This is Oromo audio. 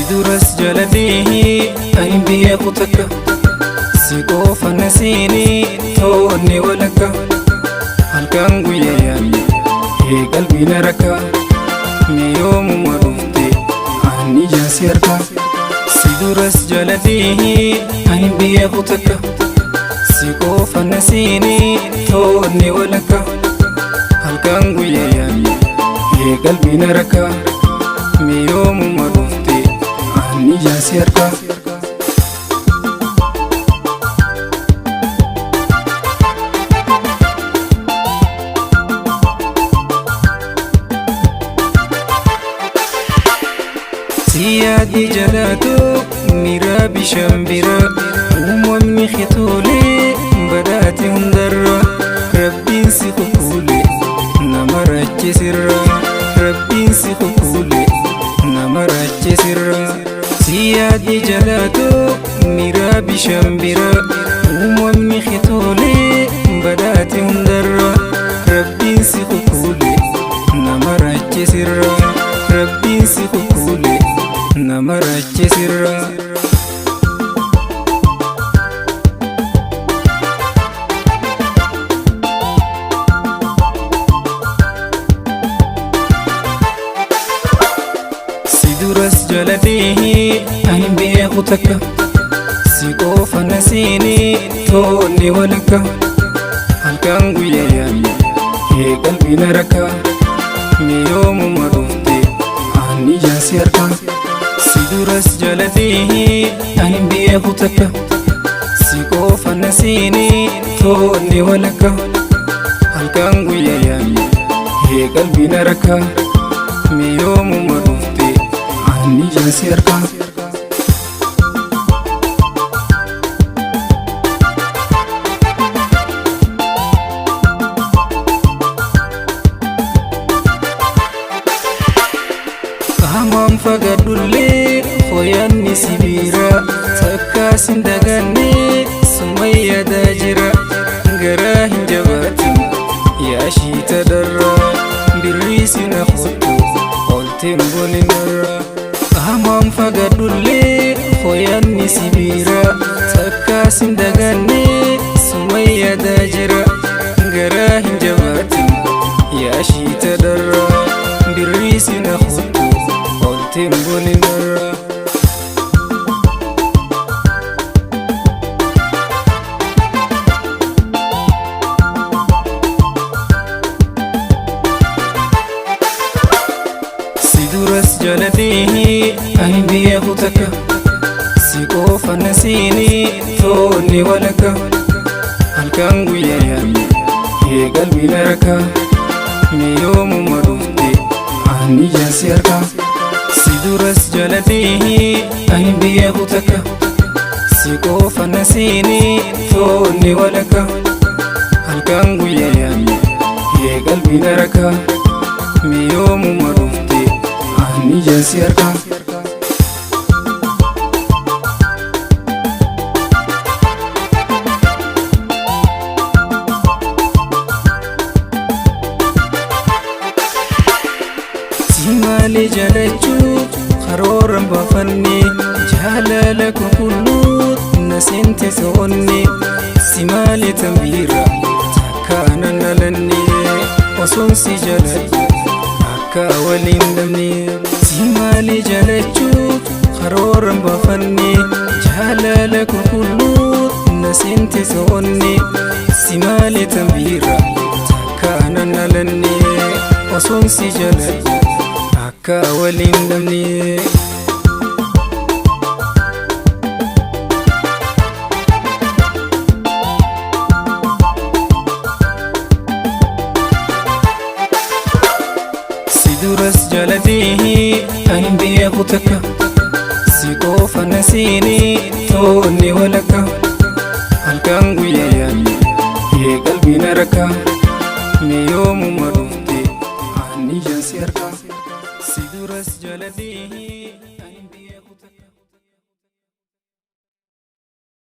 Duras jaladhee ani beeku takka si qofa na seenee to'anne walakka halkan guyyaa yaadne hee qalbii na rakka mee yoomuma dhufte ani ijaan si harka. Si duras jaladhee ani beeku takka si qofa na seenee to'anne walakka halkan guyyaa yaadne hee qalbii na rakka mee yoomuma dhufte ani ijaan si harka. Siyaadni jalaatu miira bishaan bira uumamni xitoolee badhaate hundarra rabbiin si kukuule nama raachisirra rabbiin si kukuule nama raachisirra. Siyaadni jalaatu miira bishaan bira uumamni xitoolee badhaate hundarra rabbiin si kukuule nama raachisirra rabbiin si kukuule nama raachisirra. Si duras jaladhee ani beeku takka si qofa na seenee to'anne walakka halkan guyyaa yaadne hee qalbii na rakka mee yoomuma dhufte ani ijaan si harka. Si duras jaladhee ani beeku takka si qofa na seenee to'anne walakka halkan guyyaa yaadne hee qalbii na rakka mee yoomuma dhufte ani ijaan si harka. Qaamaan fagaadhullee hooyanni sibiira takkaas hin daganne suma yaadaa jira garaa hin jabaatin yaashii tadarra birrii sina kottu olteen bolinarra. Qaamaan fagaadhullee hooyanni sibiira takkaas hin daganne suma yaadaa jira garaa hin jabaatin yaashii tadarra birrii sina kottu olteen bolinarra. Si duras jaladhee ani beeku takka si qofa na seenee to'anne walakka halkan guyyaa yaadne hee qalbii na rakka mee yoomuma dhufte ani ijaan si harka. Si duras jaladhee ani beeku takka si qofa na seenee to'anne walakka halkan guyyaa yaadne hee qalbii na rakka mee yoomuma dhufte ani ijaan si harka. Si malee jalachuuf karoora hin baafanne jaalala qulqulluu na seente to'onne si malee tanbiira takka nan dhalanne osoon si jaladhu akka waliin dhabne. Si malee jalachuuf karoora hin baafanne jaalala qulqulluu na seente to'onne si malee tanbiira takka nan dhalanne osoon si jaladhu akka waliin dhabne. Si duras jaladhee ani beeku takka si qofa na seenee to'anne walakka halkan guyyaa yaadne hee qalbii na rakka mee yoomuma